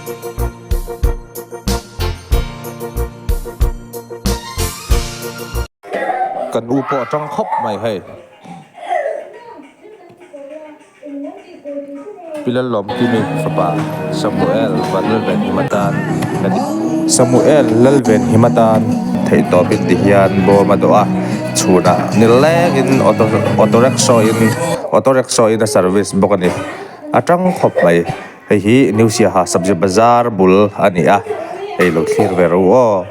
Kan u pawh a tang khawp mai hei. Pi Lallawmkimi fapa Samuel Vanlalvenhima tan Samuel Lalvenhima tan theihtawpin ti hian bawm a dawh a, chhunah nilengin auto auto rickshaw in auto rickshaw in a service bawk a ni. A tang khawp mai. Hei hi New Siaha Sabzi Bazar bul a ni a, hei lo thlir ve ro aw.